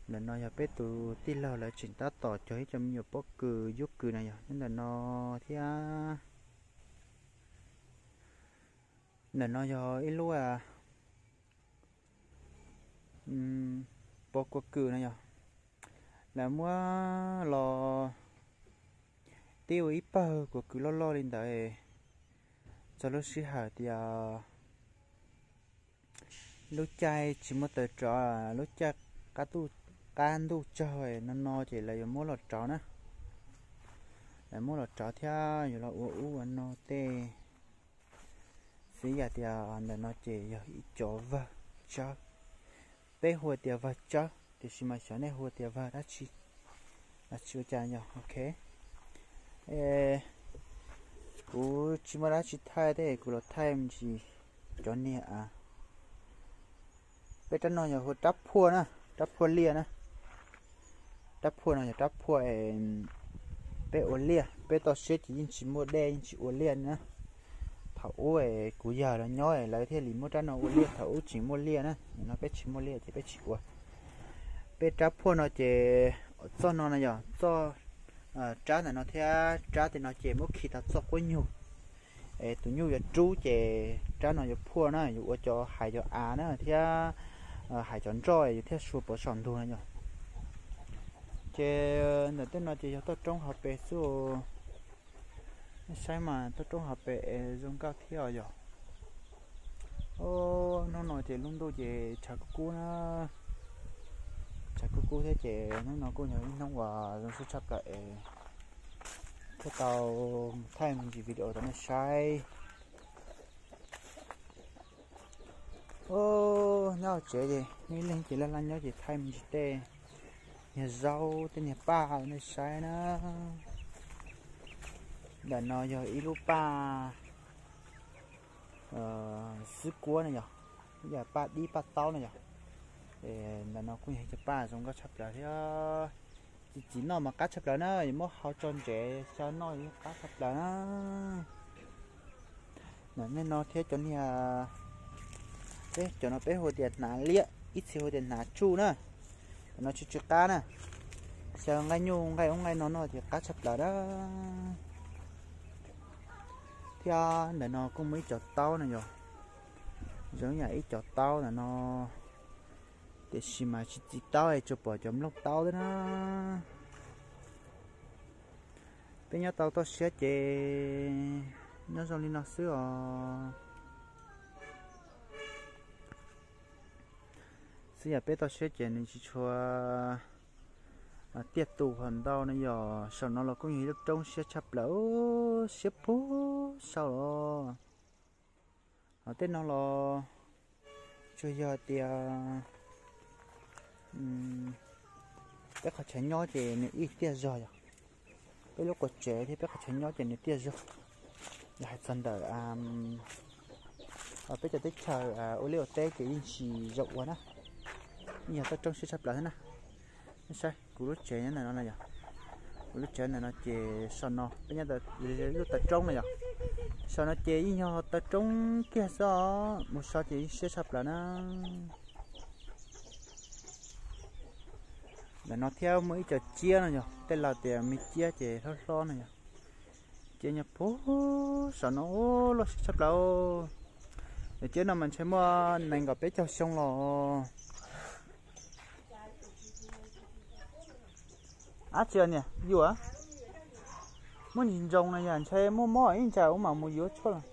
Ntawm no yog peb tus tij laug lawv tseem tab tom cog ib co me nyuam pob kws yub kws na yog nyob ntawm no thiab. Ntawm no yog ib lub pob kua kws no yog lawv muab los tib ua ib pawg kua kws loj loj li ntawd. Txog lub sij hawm tias lub caij tsis muaj taws rov, lub caij qab ntuj tsawg no no ces lawv yuav muab los rauv na. Lawv muab los rauv thiab yuav los ua ub ua no tej. Xws yam tias ntawm no ces yog ib cov vawg tsawb. Peb hu tias vawg tsawb tiam sis mas xyov nej hu tias vawg dab tsi los tsis ua cas yog ok. Kuv tsis muaj dab tsi thaij thiab kuv los thaij me ntsis cov niag a. Peb rab no yog hu rab phuaj na, rab phuaj liaj na. Rab phuaj no yog rab phuaj peb ua liaj, peb toj siab ces yeej tsis muaj dej yeej tsis ua liaj na. Thaum ub kuv yawg los nyob lawv thiaj li muab rab no ua liaj, thaum ub tseem muaj liaj na, no peb tsis muaj liaj ces peb tsis ua. Peb rab phuaj no ces txoj no no yog txoj, rab ntawm no thiab rab tej no ces muab khi tau txoj quab nyuj. Es tus nyuj yuav rub ces rab no yuav phuaj na, yuav ua cov hais cov av na thiab hais cov nroj yuav thiaj sua pov saum ntug no yog. Ces ntawm tej no ces yog toj roob hauv pes xwb. Nej saib mas toj roob hauv pes es zoo nkauj thiab os yog. Hnub no ces lub ntuj ces tshav kub kub na, tshav kub kub thiab ces hnub no kuj yog ib hnub uas zoo siab tshaj plaws es thiaj tau mus thaij me ntsis video rau nej saib. Nyob hauv tsev ces ib leeg ces laj laj nyob ces thaij me ntsis tej niag zaub tej niag paj nej saib na. Ntawm no yog ib lub paj xwb kuab na yog, yog paj dib paj taub na yog. Ntawm no kuj yog cov paj zoo nkauj tshaj plaws thiab. Txiv txiv noj mas qab tshaj plaws na, yuav muab hau tso ntsev xyaw noj yeej qab tshaj plaws na. Ntawm nej no thiab cov niag, peb cov no peb hu tias hnav liab, ib txhia hu tias hnav tsuj na. Cov no tsw tsw qab na, xyaw nqaij nyuj nqaij ub nqaij no noj ces qab tshaj plaws na. Thiab ntawm no kuj muaj ib co taub no yog, zoo yam ib co taub ntawm no, tiam sis mas tsis txiv taub es tsuas pom cov nplooj taub xwb na. Peb nyob tau toj siab ces nyob zoo li no xwb os. Xwb yam peb toj siab ces nws tsis tshua tiaj tus hov ntau no yog. Saum no los kuj yog ib lub roob siab tshaj plaws, siab puag saum los. Hos tej no los Tsuas yog tias peb qhov chaw nyob ces nws ib tiaj zog yom. Peb lub qhov tsev thiab peb qhov chaw nyob ces nws tiaj zog. Yog hais txog ntawm peb cov teb chaws ua liaj ua teb ces yeej tsis zoo ua na, yeej yog toj roob siab tshaj plaws thiab na. Nej saib kuv lub tsev nyob ntawm no na yom, kuv lub tsev ntawm no ces so no peb nyob ntawm lub taw roob na yom, so no ces yeej yog taw roob kiag xwb os, mus so ces yeej siab tshaj plaws na. Ntawm no thiab muaj ib co ciab no yog tej laus tias me ciab ces hlob hlob no yog, ciab nyob puag saum no loj siab tshaj plaws. Cov ciab no mas ntshe muaj nees nkaum peb caug xyoo los. Ab tsi niam yuav muab ntsis ntsoos no yog ntshe muaj mob ib ntsa ub mam mus yuav tshuaj los.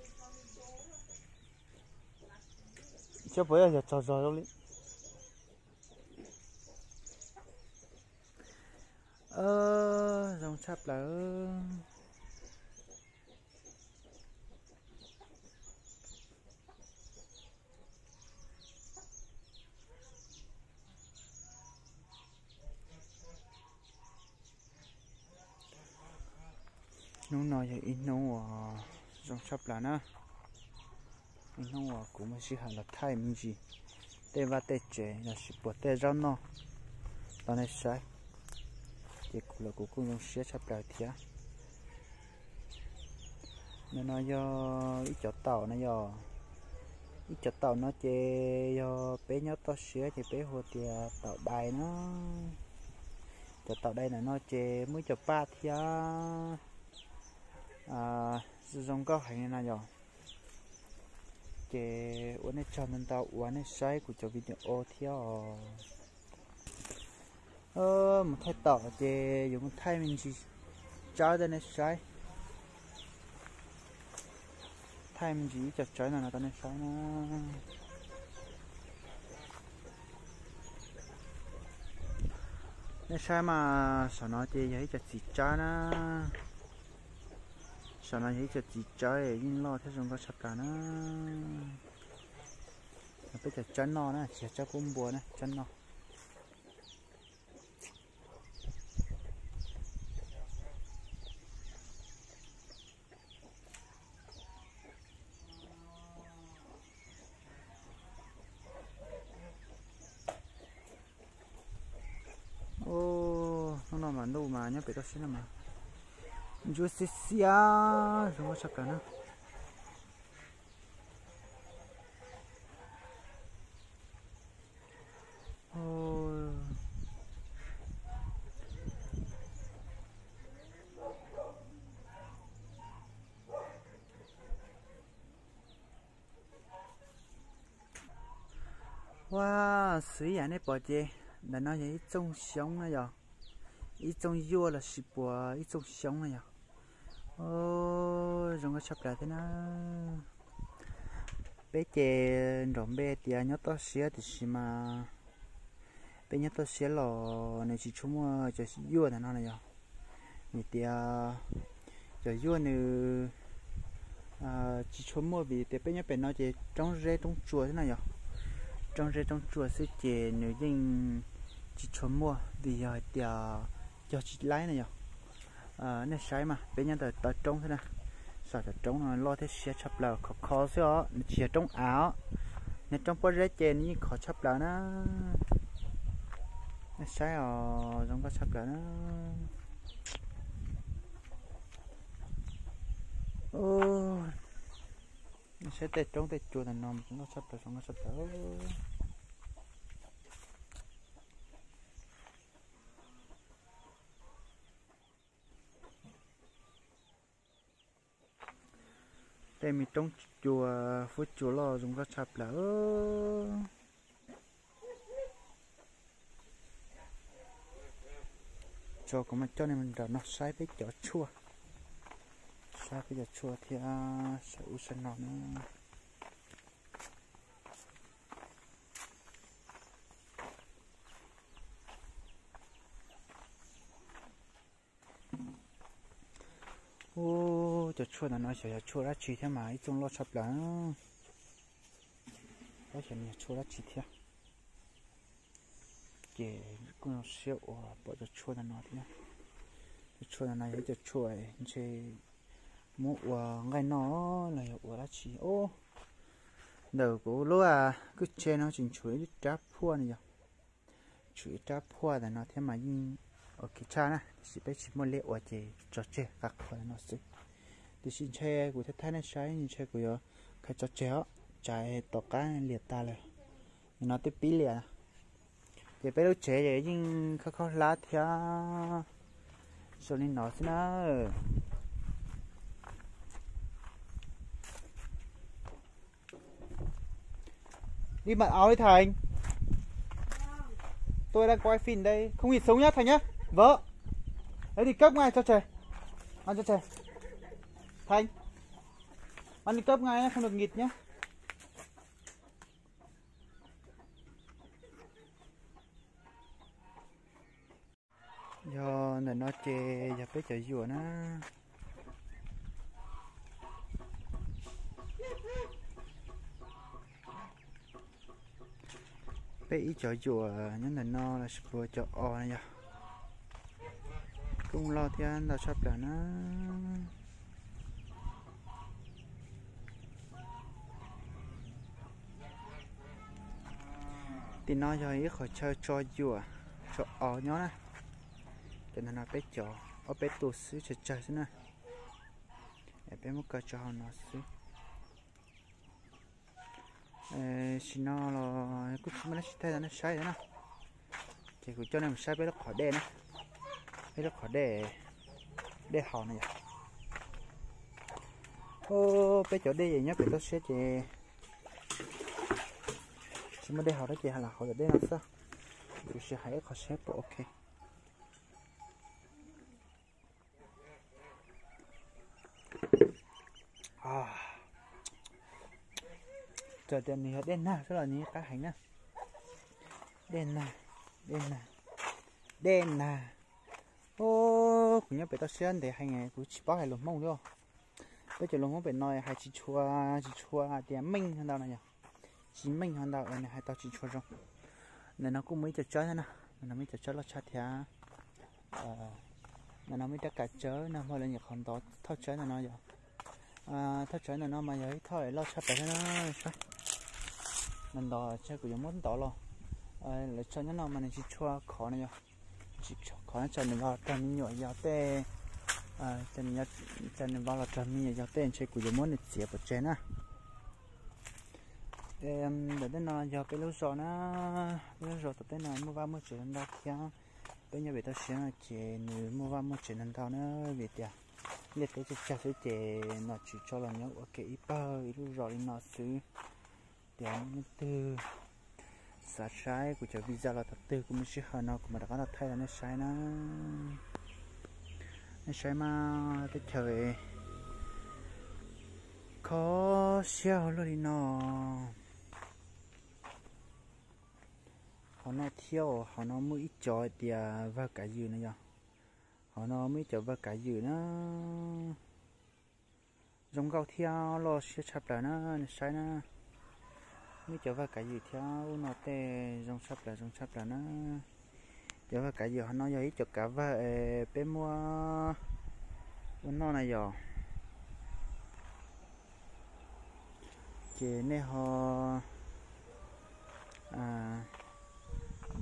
Tsis puas yog tsaug zog zoo li. Zoo tshaj plaws. Hnub no yog ib hnub uas zoo tshaj plaws na. Ib hnub uas kuv muaj sij hawm los thaij me ntsis tej vaj tej tsev los sis puas tej zaub noj rau nej saib, ces kuv los kuv kuj zoo siab tshaj plaws thiab. Ntawm no yog ib cov taum no yog, ib cov taum no ces yog peb nyob toj siab ces peb hu tias taum dais na. Cov taum dais ntawm no ces muaj ib co paj thiab zoo nkauj heev li no yog. Ces ua nej tsaug ntau ntau uas nej saib kuv cov video thiab os. Mus thaij taum ces yuav mus thaij me ntsis tsawb rau nej saib. Thaij me ntsis ib co tsawb no no rau nej saib na. Nej saib mas saum no ces yog ib co txiv tsawb na. Saum no yog ib co txiv tsawb yeej loj thiab zoo nkauj tshaj plaws na. Peb cov tsawb noj na, tsis yog tsawb pub npua na, tsawb noj. Hnub no mas ntuj mas nyob pem toj siab no mas ntsuab xiab xiab zoo nkauj tshaj plaws na. Ua, xws ib yam nej pom ces ntawm no yog ib txooj xyoob na yog, ib txooj yuaj los sis puas ib txooj xyoob na yog. Zoo nkauj tshaj plaws thiab na. Peb ces nrog npe tias nyob toj siab tiam sis mas peb nyob toj siab los nws tsis tshua muaj cov yuaj ntawm no na yog. Vim tias cov yuaj nws tsis tshua muaj vim tias peb nyob pem no ces roob zeb roob tsuas xwb na yog. Roob zeb roob tsuas xwb ces nws yeej tsis tshua muaj vim yog hais tias cog tsis laib na yog. Nej saib mas peb nyob ntawm taw roob xwb na. Saum cov roob no loj thiab siab tshaj plaws khov kho xwb os, nws tsis yog roob av os. Nws roob pob zeb ces nws yeej khov tshaj plaws na. Nej saib os, zoo nkauj tshaj plaws na. Nej saib tej roob tej tsua ntawm no zoo nkauj tshaj plaws, zoo nkauj tshaj plaws. Tej me roob cua, fuab cua loj zoo nkauj tshaj plaws. Tso kuv mam coj nej mus nram no saib peb cov tshuaj, saib peb cov tshuaj thiab saib ub saib no na. Ub, cov tshuaj ntawm no xyov yog tshuaj dab tsi thiab mas ib txooj loj tshaj plaws. Tab xyov nws yog tshuaj dab tsi thiab. Ces kuj zoo siab uas pom cov tshuaj ntawm no thiab. Cov tshuaj ntawm no yog ib cov tshuaj ntshe muab ua nqaij noj los yog ua dab tsi. Ntawm kuv lub kwj tse no tseem tshuav ib rab phuaj no yog, tshuav ib rab phuaj ntawm no thiab mas yeej ua kev tshaj na, tiam sis peb tsis muaj liaj ua ces tso tseg qab qhuas ntawm no xwb. Tiam sis ntshe kuv thiaj thaij nej saib, ntshe kuv yuav khaws tso tseg os, tsam tom qab liam tas lawm. Nim no twb pib liam, ces peb lub tsev ces yeej khaub khaub hlab thiab zoo li no xwb na. Đi mặc áo đi Thành. Tôi đang quay phim đây. Không nghịch súng nhá Thành nhá. Vợ. Đấy đi cướp ngay cho trời. Ăn cho trời. Thành. Ăn đi cướp ngay nhá, không được nghịch nhá. Yog ntawm no ces yog peb cov yuam na. Peb ib cov yuam nyob ntawm no los sis puas cov os no yog koob loj thiab ntau tshaj plaws na. Tim no yog ib qhov chaw tso yuam, tso os nyob na. Cov ntawm no peb cov, ob peb tus xwb tsawg tsawg xwb na. Peb muab kaw tso hauv no xwb. Sim no los kuj tsis muaj dab tsi thaij rau nej saib na. Ces kuv coj nej mus saib peb lub qhov dej na. Peb lub qhov dej, dej haus no yog. Peb cov dej nyob pem toj siab ces tsis muaj dej haus ces los hauv cov dej no xwb. Kuv sim hais ib qho seb puas ok. Txawm tias nws yog dej nag xwb los nws qab heev na. Dej nag, dej nag, dej nag. Kuv nyob pem toj siab ntev heev kuv tsis paub hais lus Hmoob li. Peb cov lus Hmoob pem no hais tsis tshua, tsis tshua tias meej ntau no yog. Tsis meej ntau es nws hais tau tsis tshua zoo. Ntawm no kuj muaj ib co tsawb thiab na, ntawm no muaj ib co tsawb loj tshaj thiab. Ntawm no muaj ib rab kav tsawb no, muaj lawv nyuam qhuav ntov thauj tsawb ntawm no yog. Thauj tsawb ntawm no mas yog ib thauj loj tshaj plaws thiab na. Ntov ntov tsawb kuv yuav muab ntov los. Lawv tso nyob no mas nws tsis tshua khov no yog. Tsis tshua khov no, tsam nws vau los raug me nyuam yog tej, tsam nws vau los raug me nyuam yog tej ntshe kuv yuav muab nws txiav pov tseg na. Ntawm tej no yog peb lub zos na, peb lub zos tom tej no muaj vaj muaj tsev ntau thiab. Peb nyob pem toj siab no ces nws muaj vaj muaj tsev ntau ntau na, vim tias liaj teb tsawg tsawg xwb ces nom tswv tso los nyob ua ke ib pawg ib lub zos li no xwb. Tias leej twg xav saib kuv cov video los thaum twg kuv muaj sij hawm no kuv mam rov qab los thaij rau nej saib na. Nej saib mas teb chaws kho siab hauv luaj li no. Hauv no thiab, hauv no muaj ib co hais tias vawg kav ywm no yog. Hauv no muaj ib co vawg kav ywm na. Zoo nkauj thiab loj siab tshaj plaws na, nej saib na. Muaj ib co vawg kav ywm thiab ub no tej zoo tshaj plaws, zoo tshaj plaws na. Cov vawg kav ywm hauv no yog ib co kav vawg es peb muab ua noj na yom. Ces nej ho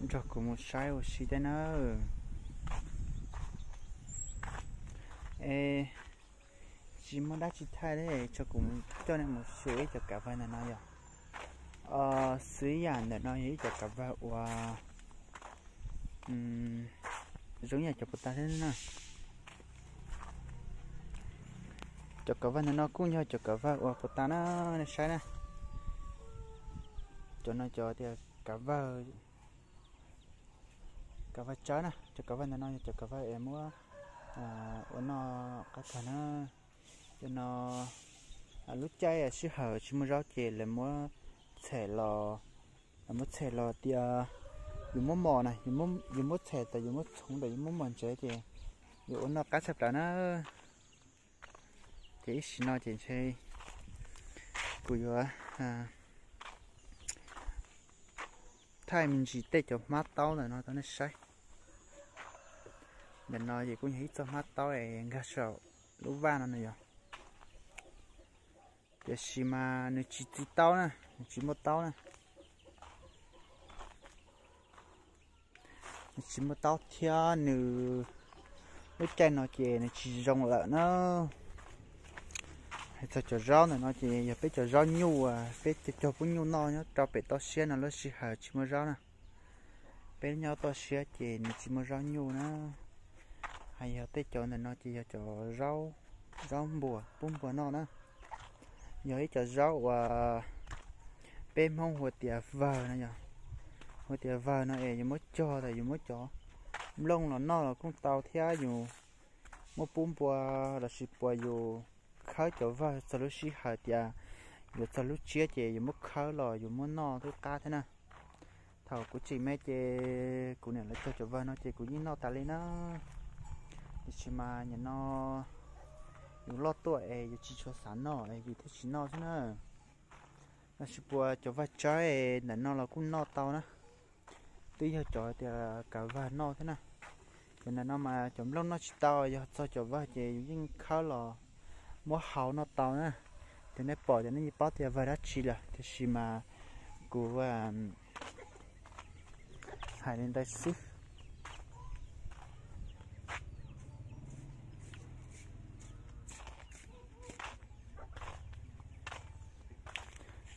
nrog kuv mus saib ua si thiab nawb. Es tsis muaj dab tsi thaij li, tso kuv coj nej mus xyuas ib co kav vawg ntawm no yog. Xws yam ntawm no yog ib co kav vawg uas zoo yam cov puas tas thiab na. Cov kav vawg ntawm no kuj yog cov kav vawg uas puas tas na, nej saib na. Cov no cov tias kav vawg, kav vawg tsawb na, cov kav vawg ntawm no yog cov kav vawg es muab ua noj qab kawg na. Cov no lub caij sij hawm tsis muaj zaub ces lawv muab txhem los, lawv muab txhem los tias yus muab mos na, yus muab txhem tas yus muab txhoov tas yus muab mos ntsev ces yus ua noj qab tshaj plaws na. Ces ib sim no ces ntshe kuv yuav thaij me ntsis tej cov hmab taub ntawm no rau nej saib. Ntawm no ces kuj yog ib txoj hmab taub es nkag saum lub vaj no na yog, tiam sis mas nws tsis txi taub na, nws tsis muaj taub na. Nws tsis muaj taub thiab nws lub caij no ces nws tsis zoo lawm na. Hais txog cov zaub ntawm no ces yog peb cov zaub nyuj, peb cog pub nyuj noj nyob rau pem toj siab no lub sij hawm tsis muaj zaub na. Peb nyob toj siab ces nws tsis muaj zaub nyuj na. Hais yog tej cov ntawm no ces yog cov zaub, zaub npua pub npua noj na. Yog ib cov zaub uas peb Hmoob hu tias vawg no yog, hu tias vawg no es yus muab cog tas yus muab cov nplooj los noj los kuj tau thiab yus muab pub npua lossis puas yus khawb cov vawg txog lub sij hawm tias yuav txog lub tsiab ces yus muab khawb los yus muab noj twb qab thiab na. Thaum kuv tseem me ces kuv niam lawv cog cov vawg no ces kuv yeej noj tas li na. Tiam sis mas nim no yus loj tuaj es yus tsis tshua xav noj es yus thiaj tsis noj xwb na. Lossis puas cov vawg tsawb ntawm no los kuj noj tau na. Twb yog cov tias kav vawg noj thiab na. Cov ntawm no mas cov nplooj noj tsis tau, yog txog cov vawg ces yus yeej khawb los muab hau noj tau na. Ces nej pom ces nej yeej paub tias vawg dab tsi lawm, tiam sis mas kuv hais li ntawd xwb.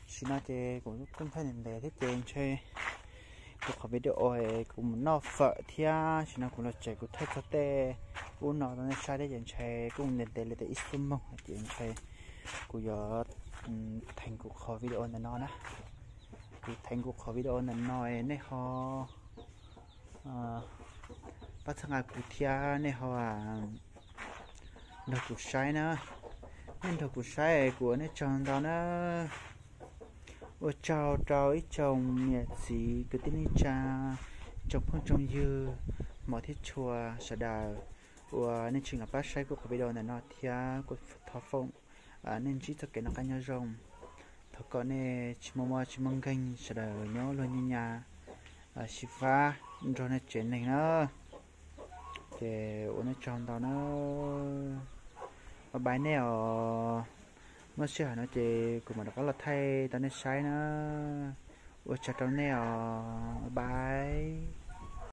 Tam sim no ces kuv kuj thaij ntev ntev thiab ces ntshe kuv qhov video kuv mus noj fawm thiab tam sim no kuv los tsev kuv thaij txog tej ub no rau nej saib thiab ces ntshe kuj ntev ntev li tias ib xuab moos ces ntshe kuv yuav theev kuv qhov video ntawm no na. Kuv theev kuv qhov video ntawm no nej ho pab txhawb nqa kuv thiab nej ho nrog kuv saib na. Nej nrog kuv saib kuv ua nej tsaug ntau na. Ua tsaug rau ib tsoom niam txiv kwv tij neej tsa, tsoom phooj tsoom ywg, hmov thiab tshua sawv daws uas nej tseem los pab saib kuv qhov video ntawm no thiab kuv thov foom nej ntsib txoj kev noj qab nyob zoo. Thov kom nej tsis muaj mob tsis muaj nkeeg, sawv daws nyob luag nyiaj nyas xyiv fab nrog nej tsev neeg na. Ces ua nej tsaug ntau na. Bye bye nej os. Muaj sij hawm no ces kuv mam rov qab los thaij rau nej saib na. Ua tsaug rau nej os.